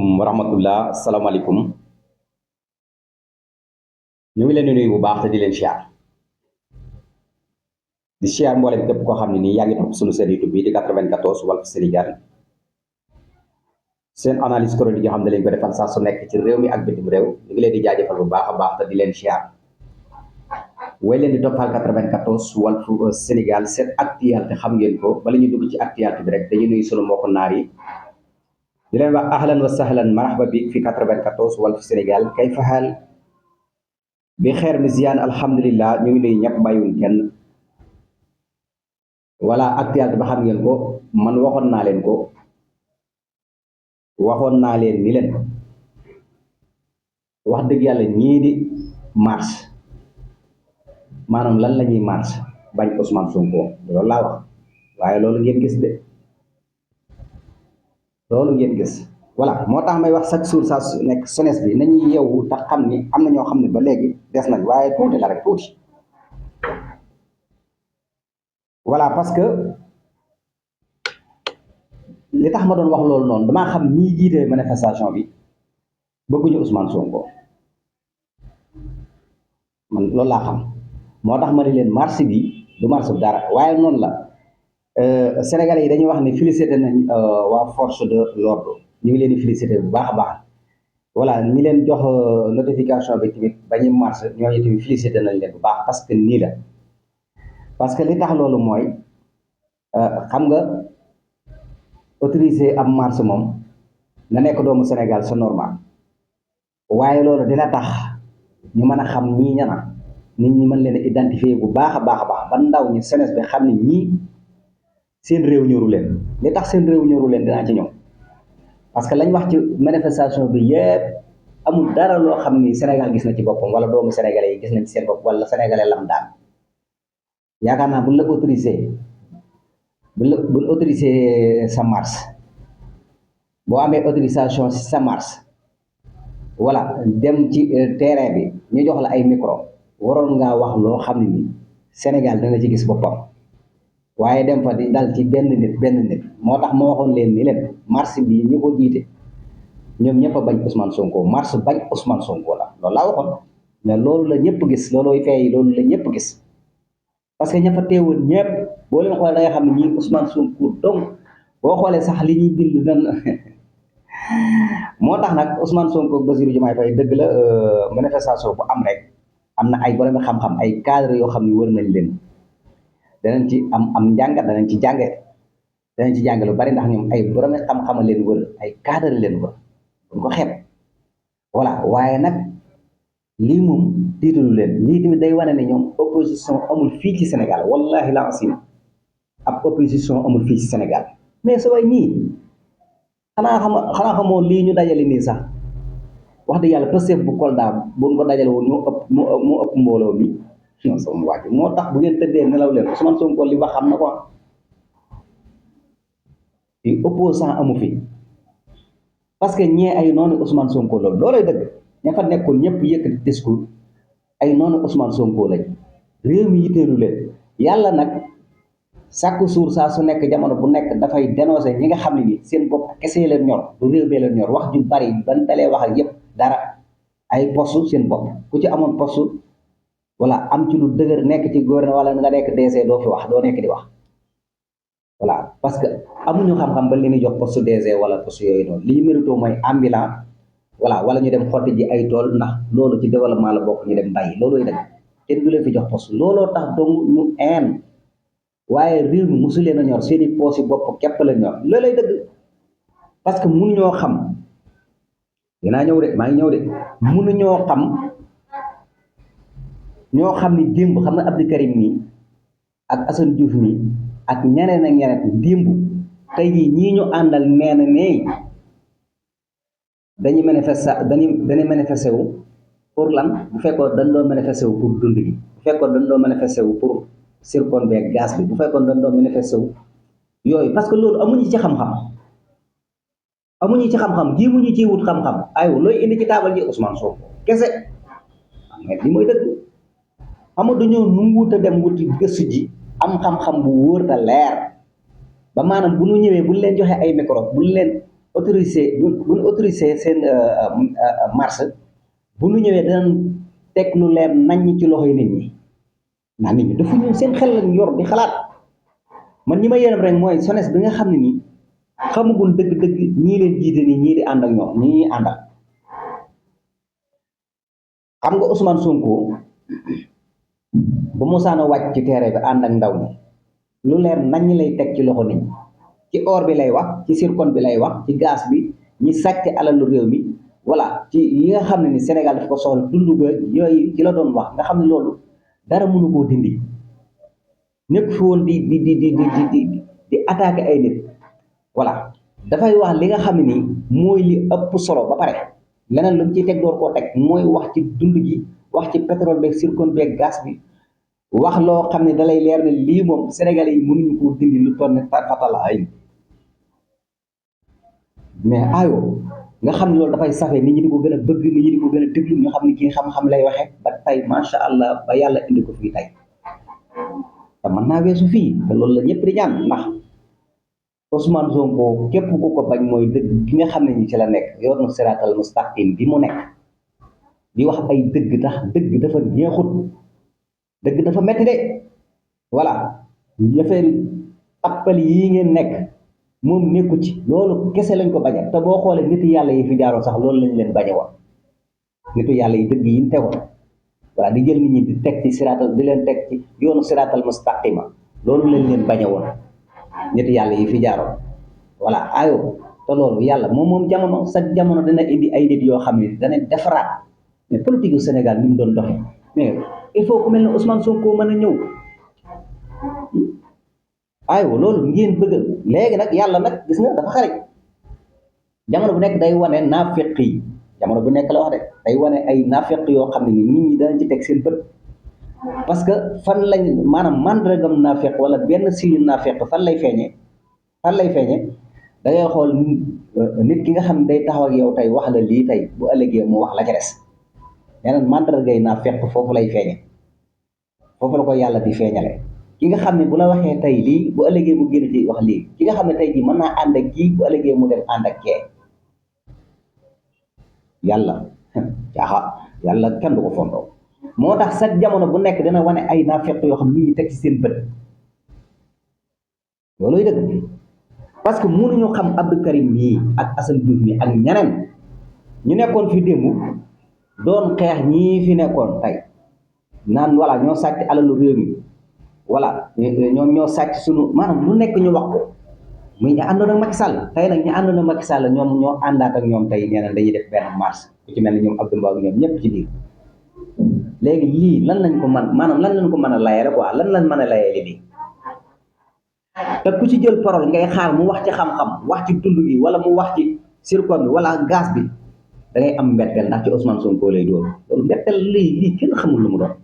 aleykum wa rahmatullah asalaamaaleykum ñu ngi leen di nuyu bu baax te di leen siyaar di siyaar mboolem képp koo xam ne nii yaa ngi topp sunu seen YouTube bi di 94 Walf Sénégal seen analyse chronique yoo xam ne lañ ko defal saa su nekk ci réew mi ak bitim réew ñu ngi leen di jaajëfal bu baax a baax te di leen siyaar way leen di toppal 94 Walf Sénégal seen actualité xam ngeen ko bala ñu dugg ci actualité bi rek dañuy nuyu sunu mbokku naar yi di leen wax ahlan wa sahlan marhaba bi fi 94 Walf Sénégal kay faxaal bi xeer mi ziyaan alhamdulillah ñu ngi nuyu ñëpp bàyyiwuñ kenn voilà actualité ba xam ngeen ko man waxoon naa leen ko waxoon naa leen ni leen wax dëgg yàlla ñii di marche maanaam lan la ñuy marche bañ Ousmane Sonko loolu laa wax waaye loolu ngeen gis de loolu ngeen gis voilà moo tax may wax chaque jour saa su nekk jeunesse bi nañuy yeewu te xam ni am na ñoo xam ne ba léegi des nañ waaye tuuti la rek tuuti voilà parce que li tax ma doon wax loolu noonu damaa xam ñii jiite manifestation bi bëgguñu Ousmane Sonko man loolu laa xam moo tax ma ne leen marche bi du marche bu dara waaye noonu la Sénégalais yi dañuy wax ne félicité nañ waa force de l'ordre ñu ngi leen di félicité bu baax a baax voilà ñi leen jox notification bi tamit ba ñuy marche ñooñu tamit félicité nañ leen bu baax parce que nii la parce que li tax loolu mooy xam nga autorisé am marche moom nga nekk doomu Sénégal c'est normal waaye loolu dina tax ñu mën a xam ñii ñana nit ñi mën leen a identifier bu baax a baax a baax ba ndaw ñi jeunesse bi xam ne ñii seen réew ñoru leen li tax seen réew ñoru leen dinaa ci ñëw parce que lañ wax ci manifestation bi yëpp amul dara loo xam ni Sénégal gis na ci boppam wala doomu sénégalais yi gis nañ ci seen bopp wala sénégalais lam daan yaakaar naa buñ la autorisé sa marche boo amee autorisation si sa marche voilà dem ci terrain bi ñu jox la ay micro waroon ngaa wax loo xam ne ni Sénégal dana ci gis boppam waaye dem fa di dal ci benn nit moo tax ma waxoon leen ni leen marche bi ñi ko jiite ñoom ñëpp a bañ Ousmane Sonko marche bañ Ousmane Sonko la loolu laa waxoon mais loolu la ñëpp gis loolooy feey loolu la ñëpp gis parce que ña fa teewoon ñëpp boo leen xoolee da nga xam ne ñii Ousmane Sonko donc boo xoolee sax li ñuy bind nan moo tax nag Ousmane Sonko ak Bassirou Diomaye Faye dëgg la manifestation bu am rek am na ay borom xam-xam ay cadre yoo xam ne wër nañ leen danañ ci am njàngat danañ ci jàng lu bari ndax ñoom ay borom xam-xam leen wër ay cadre leen wër buñ ko xeeb voilà waaye nag lii moom tiitalu leen lii tamit day wane ne ñoom opposition amul fii ci Sénégal wallahi la asim ab opposition amul fii ci Sénégal mais sa way ñii xanaa xamoo lii ñu dajale nii sax wax dëgg yàlla Pastef bu Kolda buñ ko dajale woon moo ëpp mbooloo mi non sama waaj moo tax bu ngeen tëddee nelaw leen Ousmane Sonko li wax xam na ko fi opposant amu fi parce que ñee ay noonu Ousmane Sonko loolay dëgg ña fa nekkoon ñëpp yëkkati discours ay noonu Ousmane Sonko lañ réew mi yitteelu leen yàlla nag chaque jour saa su nekk jamono bu nekk dafay dénoncer ñi nga xam ne ni seen bopp kese leen ñor du réew bee leen ñor wax ju bari ban dalee wax ak yëpp dara ay poste seen bopp ku ci amoon poste voilà am ci lu dëgër nekk ci gouvernement wala nga nekk DC doo fi wax doo nekk di wax voilà parce que amuñu xam-xam ba li ñuy jox poste DC wala poste yooyu noonu li ñu mérito mooy ambulant voilà wala ñu dem xotti ji ay tool ndax loolu ci développement la bokk ñu dem bàyyi loolooy dëgg kenn du leen fi jox poste looloo tax dong ñu een waaye réew mi mosu leen a ñor seeni poos yi bopp képp la ñor loolay dëgg parce que mënuñoo xam dinaa ñëw de maa ngi ñëw de mënuñoo xam ñoo xam ni démb xam na Abdou Karim nii ak Assane Diouf nii ak ñeneen ak ñeneen démb tey jii ñii ñu àndal nee na ne dañuy manifesté wu pour lan bu fekkoon dañ doon manifesté wu pour dund gi bu fekkoon dañ doon manifesté wu pour zircon beeg gaz bi bu fekkoon dañ doon manifesté wu yooyu parce que loolu amuñu ci xam-xam jiimuñu ci wut xam-xam aywa looy indi ci taabal ji Ousmane Sonko kese mais li mooy dëgg xam nga dañoo nanguut a dem wuti gëstu ji am xam-xam bu wóor te leer ba maanaam bu ñu ñëwee bu ñu leen joxee ay micro bu ñu leen bu ñu autorisé seen marche bu ñu ñëwee danañ teg lu leer naññ ci loxoy nit ñi ndax nit ñi dafa ñëw seen xel lañ yor di xalaat man ñi ma yéenam rek mooy SONES bi nga xam ne nii xamagul dëgg-dëgg ñii leen jiite nii ñii di ànd ak ñoom ñii ñuy àndal xam nga Ousmane Sonko ba Musaana wàcc ci terrain bi ànd ak ndaw ñi lu leer naññ lay teg ci loxo nit ñi ci or bi lay wax ci zircon bi lay wax ci gaz bi ñi sàcc alalu réew mi voilà ci yi nga xam ne ni Sénégal daf ko soxla dund ba yooyu ci la doon wax nga xam ne loolu dara mënu koo dindi nekk fi woon di attaquer ay nit voilà dafay wax li nga xam ne nii mooy li ëpp solo ba pare leneen lu mu ciy teg door koo teg mooy wax ci dund gi wax ci pétrole beeg zircon beeg gaz bi wax loo xam ne dalay leer ne lii moom Sénégalais yi mënuñu koo dindi lu toll ne fatala ay mais ayoo nga xam ne loolu dafay safee nit ñi di ko gën a bëgg nit ñi di ko gën a déglu ñu xam ne kii xam-xam lay waxee ba tey macha allah ba yàlla indi ko fii tey te mën naa weesu fii te loolu la ñëpp di ñaan ndax Ousmane Sonko képp ku ko bañ mooy dëgg gi nga xam ne ñi ci la nekk yor na siraatal mustaqim bi mu nekk di wax ay dëgg tax dëgg dafa neexut dëgg dafa metti de voilà affaire appel yii ngeen nekk moom nekku ci loolu kese lañ ko baña te boo xoolee nitu yàlla yi fi jaaroo sax loolu lañ leen bañe woon nitu yàlla yi dëgg yi ñu tegoon voilà di jël nit ñi di teg ci siraatal di leen teg ci yoonu siraatal mustaqima loolu lañ leen bañe woon nitu yàlla yi fi jaaroon voilà ayo te loolu yàlla moom jamono sa jamono dina indi ay nit yoo xam ne dana defaraat mais politique yu Sénégal ni mu doon doxee mais il faut ku mel ne Ousmane Sonko mën a ñëw aywa loolu ngeen bëgg léegi nag yàlla nag gis nga dafa xarit jamono bu nekk day wane naafeq yi jamono bu nekk la wax de day wane ay naafeq yoo xam ne ni nit ñi danañ ci teg seen bët parce que fan lañ maanaam mandargam naafeq wala benn signe naafeq fan lay feeñee da ngay xool nit ki nga xam ne day taxaw ak yow tey wax la lii tey bu ëllëgee mu wax la ca des yeneen mandargay naafeq foofu lay feeñe foofu la ko yàlla di feeñale ki nga xam ne bu la waxee tey lii bu ëllëgee mu génn ci wax lii ki nga xam ne tey jii mën naa ànd ak kii bu ëllëgee mu dem ànd ak kee yàlla yàlla kenn du ko fondoo moo tax chaque jamono bu nekk dina wane ay naafeq yoo xam nit ñi teg ci seen bët looluy dëgg parce que mënuñu xam Abdou Karim mii ak Assane Diouf mi ak ñeneen ñu nekkoon fi démb doon xeex ñii fi nekkoon tey naan voilà ñoo sàcc alalu réew mi voilà ñoom ñoo sàcc sunu maanaam lu nekk ñu wax ko muy ñu àndoon ak Macky Sall tey nag ñu àndoon ak Macky Sall ñoom ñoo àndaat ak ñoom tey ñeneen dañuy def benn marche ku ci mel ni ñoom Abdou Mbow ak ñoom ñëpp ci biir léegi lii lan lañ ko maanaam lan lañ ko mën a layee rek quoi lan lañ mën a layee lii te ku ci jël parole ngay xaar mu wax ci xam-xam wax ci dund gi wala mu wax ci zircon bi wala gaz bi da ngay am mbetteel ndax ci Ousmane Sonko lay doon loolu mbetteel lii kenn xamul lu mu doon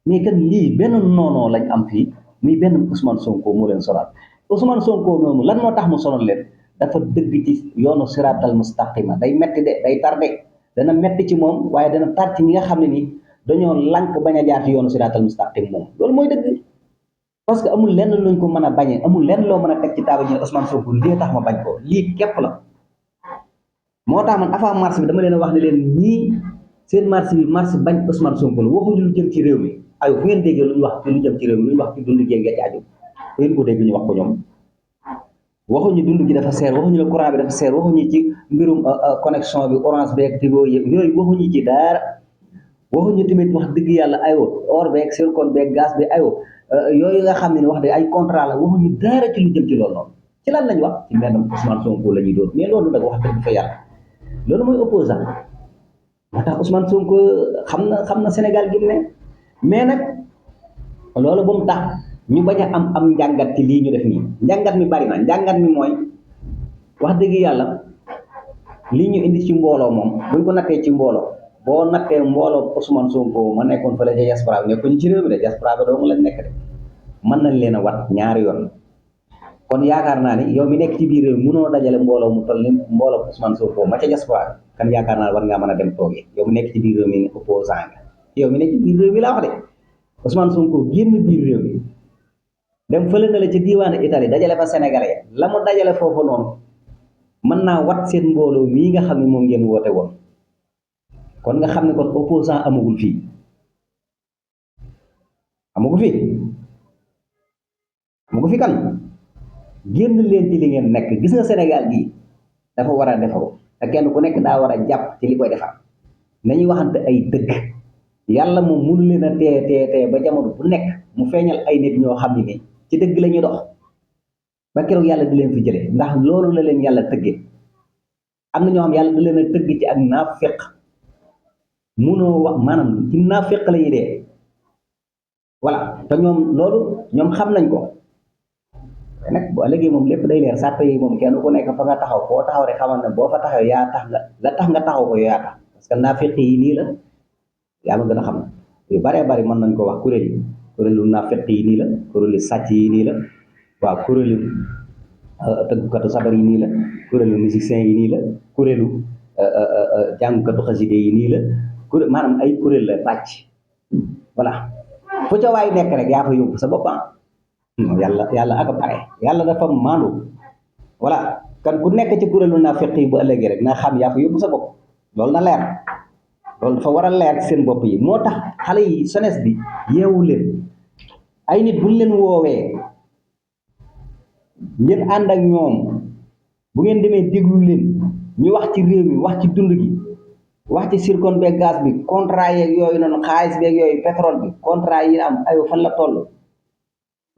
mais kan lii benn noonoo lañ am fii muy benn Ousmane Sonko moo leen sonal Ousmane Sonko moomu lan moo tax mu sonal leen dafa dëgg ci yoonu siraatal mustaqima day metti de day tardé dana metti ci moom waaye dana tar ci ñi nga xam ne nii dañoo lànk bañ a jaar ci yoonu siraatal mustaqim moom loolu mooy dëgg parce que amul lenn luñ ko mën a bañee amul lenn loo mën a teg ci taabal ñu Ousmane Sonko lii tax ma bañ ko lii képp la moo tax man avant marche bi dama leen a wax ne leen ñii seen marche bi marche bañ Ousmane Sonko la waxuñu lu jëm ci réew mi ayo fu ngeen déggee lu ñu wax ci lu jëm ci réew mi lu ñu wax ci dund gi nga ci aju fu ngeen ko dégg ñu wax ko ñoom waxuñu dund gi dafa seer waxuñu la courant bi dafa seer waxuñu ci mbirum connexion bi orange beeg tigo yooyu waxuñu ci dara waxuñu tamit wax dëgg yàlla ayo or beeg zircon beeg gaz bi ayo yooyu nga xam ne wax de ay contrat la waxuñu dara ci lu jëm ci loolu noonu ci lan lañ wax ci mbenn Ousmane Sonko la ñuy doon mais loolu nag wax dëgg fa yàlla loolu mooy opposant moo tax Ousmane Sonko xam na Sénégal gi mu ne mais nag loolu ba mu tax ñu bañ a am njàngat ci lii ñu def nii njàngat mi bari na njàngat mi mooy wax dëgg yàlla lii ñu indi ci mbooloo moom buñ ko nattee ci mbooloo boo nattee mbooloo Ousmane Sonko ma nekkoon fële ca diaspora bi nekkuñu ci réew mi de diaspora bi doomu lañ nekk de mën nañ leen a wat ñaari yoon kon yaakaar naa ni yow mi nekk ci biir réew mi mënoo dajale mbooloo mu toll ni mbooloo Ousmane Sonko ma ca diaspora kan yaakaar naa war ngaa mën a dem toogee yow mi nekk ci biir réew mi opposant nga yow mi nekk ci biir réew mi laa wax de Ousmane Sonko génn biir réew mi dem fële na la ca diwaanu Italie dajale fa Sénégalais la mu dajale foofu noonu mën naa wat seen mbooloo mii nga xam ne moom ngeen woote woon kon nga xam ne kon opposant amagul fii amagu fi amagu fi kan génn leen ci li ngeen nekk gis nga Sénégal gii dafa war a defaru te kenn ku nekk daa war a jàpp ci li koy defar nañuy waxante ay dëgg yàlla moom mënu leen a tee ba jamono bu nekk mu feeñal ay nit ñoo xam ne ni ci dëgg la ñuy dox ba keroog yàlla di leen fi jëlee ndax loolu la leen yàlla tëggee am na ñoo xam yàlla da leen a tëgg ci ak naafeq munoo wax maanaam ci naafeq la ñuy dee voilà te ñoom loolu ñoom xam nañ ko nag bu ëllëgee moom lépp day leer sàppe yi moom kenn ku nekk fa nga taxaw foo taxaw rek xamal ne boo fa taxaw yaa tax nga la tax nga taxaw ko yaa tax parce que naafeq yi nii la yaa ma gën a xam yu baree bari mën nañ ko wax kuréelu naafeq yi nii la kuréelu sàcc yi nii la waaw kuréelu tëggkatu sabar yi nii la kuréelu musicien yi nii la kuréelu jàngkatu xaside yi nii la kuréel maanaam ay kuréel la bàcc voilà fu ca waay nekk rek yaa fa yóbbu sa boppam yàlla ak a pare yàlla dafa maandu voilà kan ku nekk ci kuréelu naafeq yi bu ëllëgee rek naa xam yaa fa yóbbu sa bopp loolu na leer loolu dafa war a leer ci seen bopp yi moo tax xale yi jeunesse bi yeewu leen ay nit buñ leen woowee ngeen ànd ak ñoom bu ngeen demee déglu leen ñu wax ci réew mi wax ci dund gi wax ci zircon beeg gaz bi contrat yeeg yooyu noonu xaalis beeg yooyu pétrole bi contrat yi am ayo fan la toll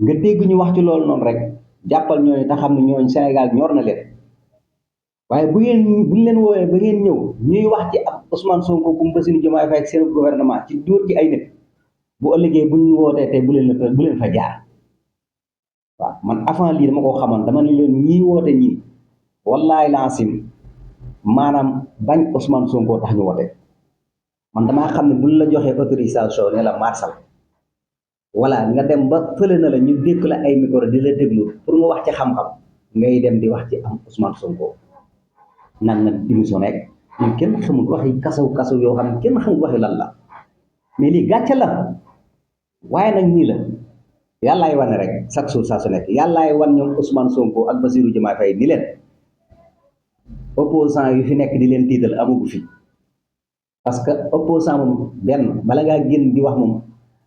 nga dégg ñu wax ci loolu noonu rek jàppal ñooñu te xam ne ñooñu Sénégal ñor na leen waaye buñ leen woowee ba ngeen ñëw ñuy wax ci ab Ousmane Sonko kum Bassirou Diomaye Faye ak seen gouvernement ci dóor ci ay nit bu ëllëgee buñ wootee tey bu leen fa jaar waaw man avant lii dama koo xamoon dama ne leen ñii woote ñii wallaahi laasim maanaam bañ Ousmane Sonko tax ñu woote man damaa xam ne buñ la joxee autorisation ne la marsal voilà nga dem ba fële na la ñu dékk la ay micro di la déglu pour nga wax ci xam-xam ngay dem di wax ci am Ousmane Sonko naan na démission rek ñun kenn xamul waxi kasaw yoo xam ne kenn xamul waxi lan la mais lii gàcce la waaye nag nii la yàllaay wane rek chaque jour saa su nekk yàllaay wan ñoom Ousmane Sonko ak Bassirou Diomaye Faye ni leen opposant yu fi nekk di leen tiital amugu fi parce que opposant moom benn bala ngaa génn di wax moom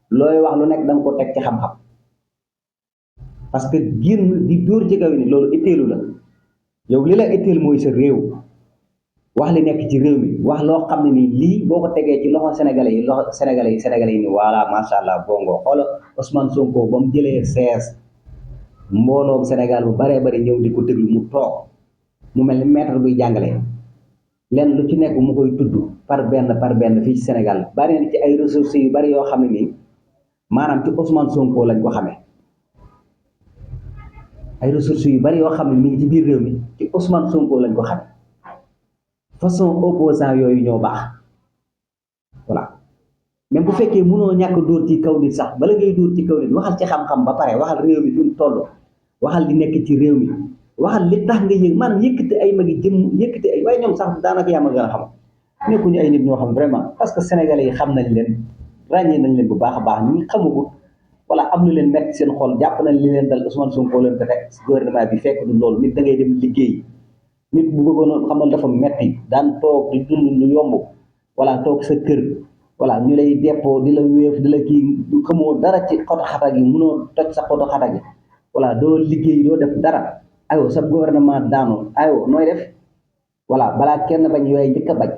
looy wax lu nekk danga ko teg ci xam-xam parce que génn di dóor ci kaw ni loolu itteelu la yow li la itteel mooy sa réew wax li nekk ci réew mi wax loo xam ne nii lii boo ko tegee ci loxo sénégalais yi ni voilà macha allah bongo xoola Ousmane Sonko ba mu jëlee sees mbooloom Sénégal bu baree bari ñëw di ko déglu mu toog mu mel ni maître buy jàngale lenn lu ci nekk mu koy tudd par benn fii ci Sénégal bari na ci ay ressources yu bari yoo xam ne nii maanaam ci Ousmane Sonko lañ ko xamee ay ressources yu bari yoo xam ne mi ngi ci biir réew mi ci Ousmane Sonko lañ ko xamee façon opposant yooyu ñoo baax voilà même bu fekkee mënoo ñàkk dóor ci kaw nit sax bala ngay dóor ci kaw nit waxal ci xam-xam ba pare waxal réew mi fi mu toll waxal li nekk ci réew mi waxal li tax nga yëg maanaam yëkkati ay magi jëm yëkkati ay waaye ñoom sax daanaka yaa ma gën a xam nekkuñu ay nit ñoo xam vraiment parce que sénégalais yi xam nañ leen ràññee nañ leen bu baax a baax ñi xamagul wala am lu leen metti seen xol jàpp nañ li leen dal Ousmane Sonko leen ko teg gouvernement bi fekk du loolu nit da ngay dem liggéey nit bu bëggoon xamal dafa metti daan toog di dund lu yomb wala toog sa kër voilà ñu lay dépôt di la wéef di la kii xamoo dara ci xoto xatak yi mënoo toj sa xoto xatak yi voilà doo liggéey doo def dara ayo sa gouvernement daanu ayo nooy def voilà balaa kenn bañ yooyu njëkk a bañ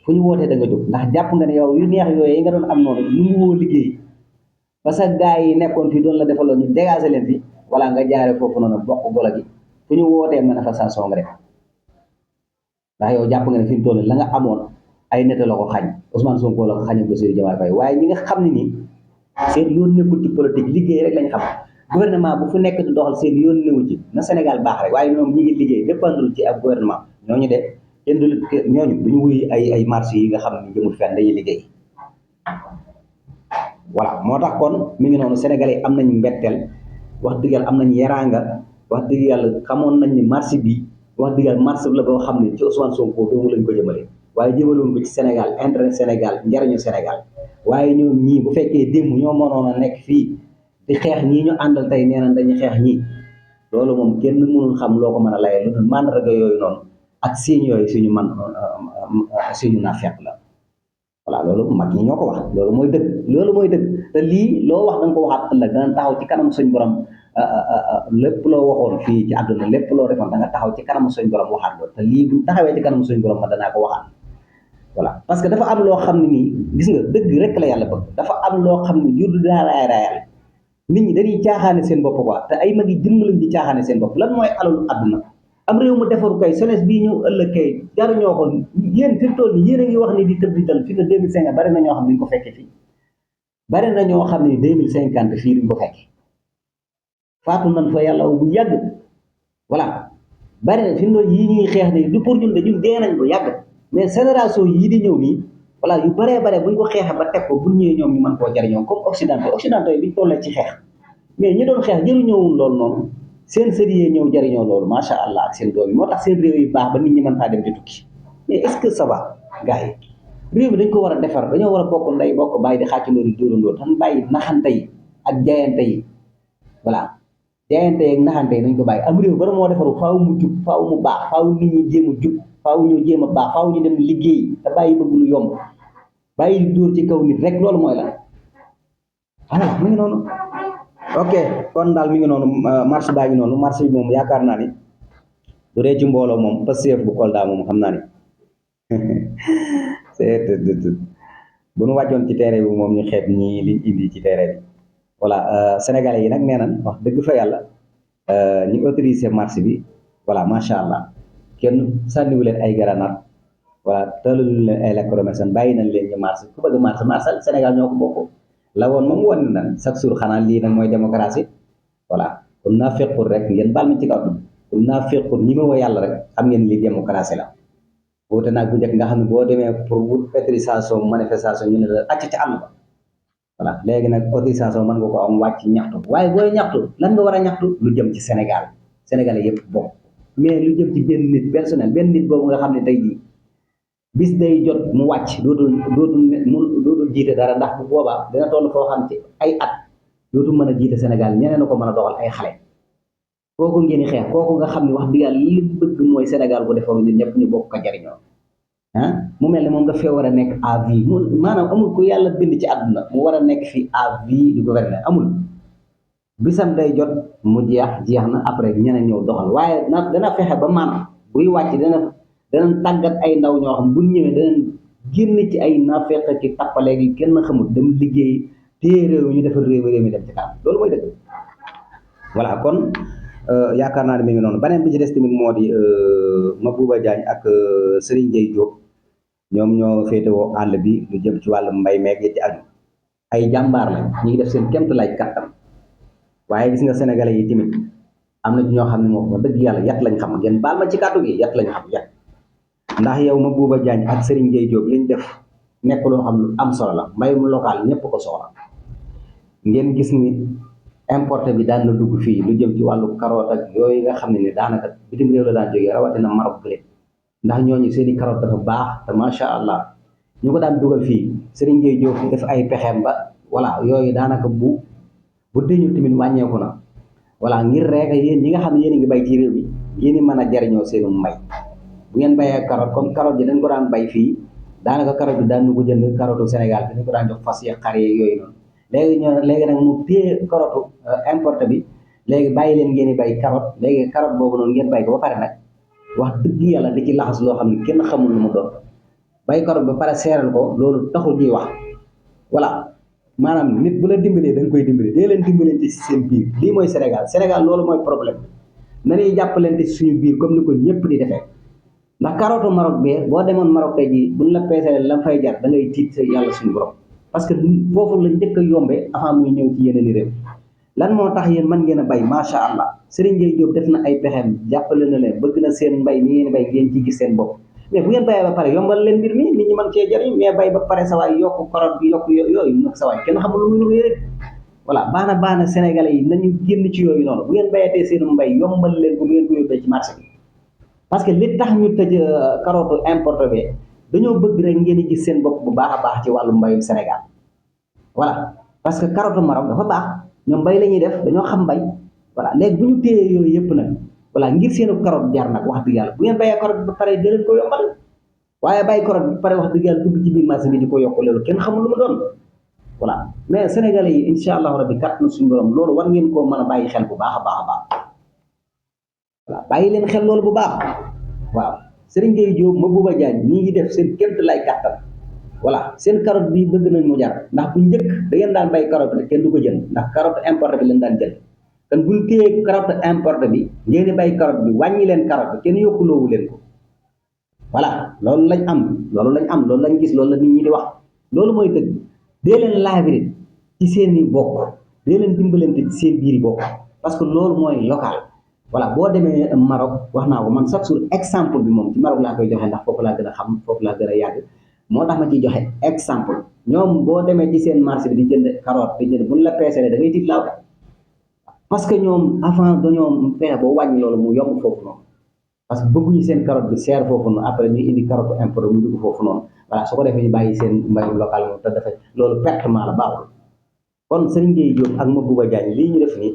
fu ñu wootee da nga jóg ndax jàpp nga ne yow yu neex yooyu yi nga doon am noonu ñu ngi woo liggéey parce que gars yi nekkoon fii doon la defaloo ñu dégager leen fi voilà nga jaare foofu noonu bokk golo gi fu ñu wootee manifestation nga def ndax yow jàpp nga ne fi mu toll la nga amoon ay nette la ko xañ Ousmane Sonko la ko xañ Bassirou Diomaye Faye waaye ñi nga xam ne nii seen yoon nekkul ci politique liggéey rek lañ xam gouvernement bu fu nekk di doxal seen yoon newu ci na Sénégal baax rek waaye ñoom ñi ngi liggéey dépendre ci ab gouvernement ñooñu de kenn du ñooñu duñu wuy ay marché yi nga xam ne jëmul fenn dañuy liggéey voilà moo tax kon mi ngi noonu sénégalais am nañ mbetteel wax dëgg yàlla am nañ yeraanga wax dëgg yàlla xamoon nañ ni marché bi wax dëgg yàlla marché la boo xam ne ci Ousmane Sonko doomu lañ ko jëmale waaye jëmaloon ko ci Sénégal intérêt Sénégal njariñu Sénégal waaye ñoom ñii bu fekkee démb ñoo mënoon a nekk fii di xeex ñii ñu àndal tey nee nañ dañuy xeex ñii loolu moom kenn mënul xam loo ko mën a layee lu dul mandarga yooyu noonu ak signe yooyu suñu naafeq la. voilà loolu mag ñi ñoo ko wax loolu mooy dëgg loolu mooy dëgg te lii loo wax da nga ko waxaat ëllëg dana taxaw ci kanam suñ borom lépp loo waxoon fii ci àdduna lépp loo defoon da nga taxaw ci kanam suñ borom waxaat loolu te lii bu taxawee ci kanam suñ borom ma danaa ko waxaat. voilà parce que dafa am loo xam ne nii gis nga dëgg rek la yàlla bëgg dafa am loo xam ne jur daa raay raayal nit ñi dañuy caaxaane seen bopp quoi te ay mag yi jëmm lañ di caaxaane seen bopp lan mooy alalu àdduna am réew mu defaru kay jeunesse bii ñëw ëllëg kay jaruñoo ko yéen fi mu toll nii yéen a ngi wax ni di tëb di dal fi ne 2050 bari na ñoo xam ne duñ ko fekke fii bari na ñoo xam ne 2050 fii duñ ko fekke faatu nan fa yàlla bu yàgg voilà bari na fi mu toll yii ñuy xeex ne du pour ñun de ñun dee nañ bu yàgg mais génération yii di ñëw nii voilà yu baree bare buñ ko xeexee ba teg ko buñ ñëwee ñoom ñu mën koo jariñoo comme occidentaux yi biñ tollee ci xeex mais ñi doon xeex jëriñoowul loolu noonu seen sëriñ ñëw jariñoo loolu macha allah ak seen doom yi moo tax seen réew yi baax ba nit ñi mën faa dem di tukki mais est-ce que ça va gars yi réew mi dañ ko war a defar dañoo war a bokk ndey bokk bàyyi di xàccandoo di dóorandoo tan bàyyi naxante yi ak jaayante yi voilà jaayante yi ak naxante yi nañ ko bàyyi am réew bara moo defaru faaw mu jub faaw mu baax faaw nit ñi jéem a jub faaw ñu jéem a baax faaw ñu dem liggéey te bàyyi bëgg lu yomb bàyyi di dóor ci kaw nit rek loolu mooy la voilà mu ngi noonu ok kon daal mi ngi noonu marche baa ngi noonu marche bi moom yaakaar naa ni bu dee ci mbooloo moom Pastef bu Kolda moom xam naa ni bu nu wàccoon ci terrain bi moom ñu xeeb ñii liñ indi ci terrain bi voilà sénégalais yi nag nee nañ wax dëgg fa yàlla ñi autorisé marche bi voilà macha allah kenn sànniwu leen ay grenade voilà tëlalu leen ay lacrymogène bàyyi nañ leen ñu marche ku bëgg marche Sénégal ñoo ko bokk la woon moom wan na chaque jour xanaa lii nag mooy démocratie voilà kon naa fekkul rek ngeen baal ma ci kaw kon naa fekkul ñi ma woo yàlla rek xam ngeen lii démocratie la woote naag bu njëkk nga xam ne boo demee pour wut autorisation manifestation ñu ne la acc ci àll ba voilà léegi nag autorisation mën nga ko am wàcc ñaxtu waaye booy ñaxtu lan nga war a ñaxtu lu jëm ci Sénégal Sénégalais yëpp bokk mais lu jëm ci benn nit personnel benn nit boobu nga xam ne tey jii bis day jot mu wàcc dootul jiite dara ndax bu boobaa dina toll foo xam ci ay at dootul mën a jiite Sénégal ñeneen na ko mën a doxal ay xale kooku ngeen di xeex kooku nga xam ne wax dëgg yàlla li bëgg mooy Sénégal bu defaru ñun ñëpp ñu bokk ko jariñoo ah mu mel ne moom daf fee war a nekk à vie maanaam amul ku yàlla bind ci àdduna mu war a nekk fii à vie du gouverner amul bisam day jot mu jeex na après ñeneen ñëw doxal waaye dana fexe ba maanaam buy wàcc danañ tàggat ay ndaw ñoo xam bu ñëwee danañ génn ci ay naafeq ci tappale gi kenn xamul dem liggéey téye réew mi ñu defar réew mi dem ci kanam loolu mooy dëgg voilà kon yaakaar naa ne mi ngi noonu beneen bi ci des tamit moo di Mabouba Diagne ak Serigne Ndiaye Diop ñoom ñoo féetewoo àll bi lu jëm ci wàllu mbay meeg yi ci aju ay jàmbaar lañ ñu ngi def seen kémt lay kattan waaye gis nga sénégalais yi tamit am na ñoo xam ne moom wax dëgg yàlla yat lañ xam ngeen baal ma ci kàddu gi yat lañ xam yat ndax yow Mabouba Diagne ak Serigne Ndiaye Diop liñ def nekk loo xam lu am solo la mbayum local ñëpp ko soxla ngeen gis ni importé bi daan na dugg fii lu jëm ci wàllu carotte ak yooyu nga xam ne ni daanaka bitim réew la daan jógee rawatina Maroc gële ndax ñooñu seen i carotte dafa baax te macha allah ñu ko daan dugal fii Serigne Ndiaye Diop def ay pexeem ba voilà yooyu daanaka bu deñu tamit wàññeeku na voilà ngir rek yéen ñi nga xam ne yéen a ngi bay ci réew mi yéen a mën a jariñoo seenu mbay bu ngeen bayee carotte comme carotte yi dañ ko daan bay fii daanaka carotte bi daan ñu ko jënd carotte Sénégal bi dañ ko daan jox fas yi xar yi yooyu noonu léegi nag mu téye carotte importé bi léegi bàyyi leen ngeen di bay carotte léegi carotte boobu noonu ngeen bay ko ba pare nag wax dëgg yàlla di ci laxas loo xam ne kenn xamul lu mu doon bay carotte ba pare seeral ko loolu taxul ñuy wax voilà maanaam nit bu la dimbalee da nga koy dimbali dee leen dimbalante ci seen biir lii mooy Sénégal loolu mooy problème nañuy jàppalante ci suñu biir comme ni ko ñëpp di defee ndax carotte Maroc bee boo demoon Maroc tey jii buñ la peesee la fay jar da ngay tiit sa yàlla suñu borom parce que foofu la njëkk a yombee avant muy ñëw ci yeneen i réew lan moo tax yéen mën ngeen a bay macha allah Serigne Ndiaye Diop def na ay pexeem jàppale na leen bëgg na seen mbay mi ngeen bay ngeen ci gis seen bopp mais bu ngeen bayee ba pare yombal leen mbir mi nit ñi mën cee jariñ mais bay ba pare sa waay yokk carotte bi yokk yooyu nag sa waay kenn xamul lu muy rek voilà baax na sénégalais yi nañu génn ci yooyu noonu bu ngeen bayatee seen mbay yombal leen ko bu ngeen ko yóbbee ci marché bi parce que li tax ñu tëj carotte importé bi dañoo bëgg rek ngeen di gis seen bopp bu baax a baax ci wàllu mbayum Sénégal voilà parce que carotte Maroc dafa baax ñoom mbay la ñuy def dañoo xam mbay voilà léegi bu ñu téyee yooyu yëpp nag voilà ngir seenu carotte jar nag wax dëgg yàlla bu ngeen bayee carotte ba pare da leen ko yombal waaye bàyyi carotte ba pare wax dëgg yàlla dugg ci biir marché bi di ko yokk loolu kenn xamul lu mu doon voilà mais sénégalais yi incha allahu rabbi kat na suñu borom loolu war ngeen koo mën a bàyyi xel bu baax a baax a baax voilà bàyyi leen xel loolu bu baax waaw Serigne Gueye Diop Mabouba Diagne ñi ngi def seen kémt lay kàttan voilà seen carotte bi bëgg nañ mu jar ndax bu njëkk da ngeen daan bay carotte bi kenn du ko jënd ndax carotte importé bi leen daan jël kon buñ téyee carotte importé bi ngeen di bay carotte bi wàññi leen carotte bi kenn yokkuloowu leen ko voilà loolu lañ am loolu lañ gis loolu la nit ñi di wax loolu mooy dëgg dee leen laabiri ci seen i bokk dee leen dimbalante ci seen biir i bokk parce que loolu mooy local voilà boo demee Maroc wax naa ko man chaque jour exemple bi moom ci Maroc laa koy joxe ndax foofu laa gën a xam foofu laa gën a yàgg moo tax ma ciy joxe exemple ñoom boo demee ci seen marché bi di jënd carotte di jënd buñ la peesee da ngay tiit laaw parce que ñoom avant dañoo fexe boo wàññi loolu mu yomb foofu noonu parce que bëgguñu seen carotte bi seer foofu noonu après ñuy indi carotte importé mu dugg foofu noonu voilà su ko defee ñu bàyyi seen mbayum local moom te dafay loolu pertement la baaxul kon Serigne Gueye Diop ak Mabouba Diagne lii ñu def nii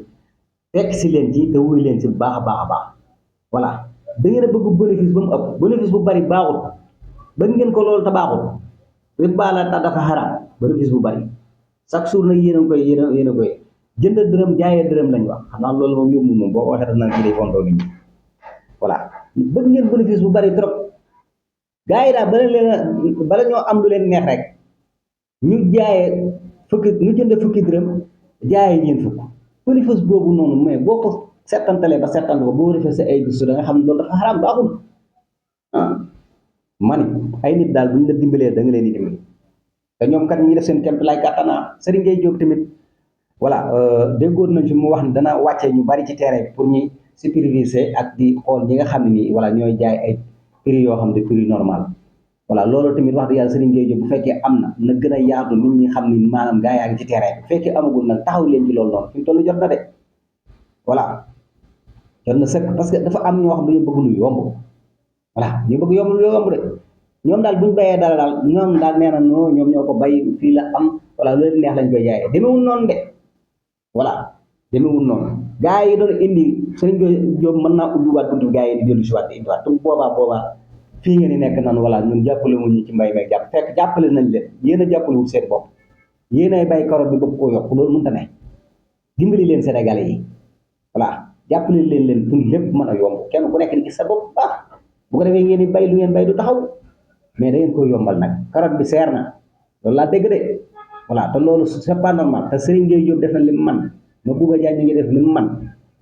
fekk si leen ci te wuy leen si bu baax a baax a baax voilà da ngeen a bëgg bénéfice ba mu ëpp bénéfice bu bari baaxul bëgg ngeen ko loolu te baaxul riba la tax dafa xaraam bénéfice bu bari chaque jour nag yéen a koy yéen a koy jënd dërëm jaayee dërëm lañ wax xam naa loolu moom yóbbu moom boo waxee dana ci day fontoo nit ñi voilà bëgg ngeen bénéfice bu bari trop gars yi daal bala ñoo am lu leen neex rek ñu jaayee ñu jënd fukki dërëm jaayee ñeent fukk bénéfice boobu noonu mais boo ko settantalee ba settant ko boo defee sa ay gëstu da nga xam ne loolu dafa xaraam baaxul ah mani ay nit daal bu ñu la dimbalee da nga leen di dimbali te ñoom kat ñu ngi def seen kéem lay kàttanaa Serigne Gueye Diop tamit voilà déggoon nañ fi mu wax ne dana wàccee ñu bari ci terrain bi pour ñuy superviser ak di xool ñi nga xam ne nii voilà ñooy jaay ay prix yoo xam ne prix normal voilà loolu tamit wax dëgg yàlla Serigne Gueye Diop bu fekkee am na gën a yaatu nit ñi xam ni maanaam gaa yaa ngi ci terrain bi bu fekkee amagul nag taxaw leen ci loolu noonu fi mu toll jot na de voilà jot na sëkk parce que dafa am ñoo xam ne dañoo bëgg lu yomb voilà ñu bëgg yomb lu yomb de ñoom daal bu ñu bayee dara daal ñoom daal nee na non ñoom ñoo ko bay fii la am voilà lu leen neex lañ koy jaayee demewul noonu de voilà demewul noonu gaa yi doon indi Serigne Gueye Diop mën naa ubbiwaat buntu gaa yi di dellu si waat di indiwaat te boobaa fii ngeen di nekk naan voilà ñun jàppale wuñ ñu ci mbay may jàpp fekk jàppale nañ leen yéen a jàppale wut seen bopp yéen ay bay carotte bi bëgg koo yokk loolu mënta ne dimbali leen Sénégalais yi voilà jàppale leen pour lépp mën a yomb kenn ku nekk di gis sa bopp baax bu ko defee ngeen di bay lu ngeen bay du taxaw mais da ngeen koy yombal nag carotte bi seer na loolu laa dégg de voilà te loolu c'est pas normal te Serigne Gueye Diop def na li mu man Mabouba Diagne ñu ngi def li mu man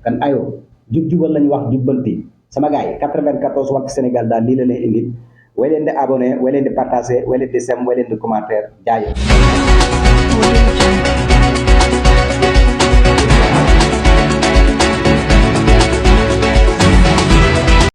kan ayoo jubal lañ wax jubbanti sama gars yi 94 Walf Sénégal daal lii la leen indi way leen di abonné way leen di partagé way leen di sem way leen di commentaire jaayoo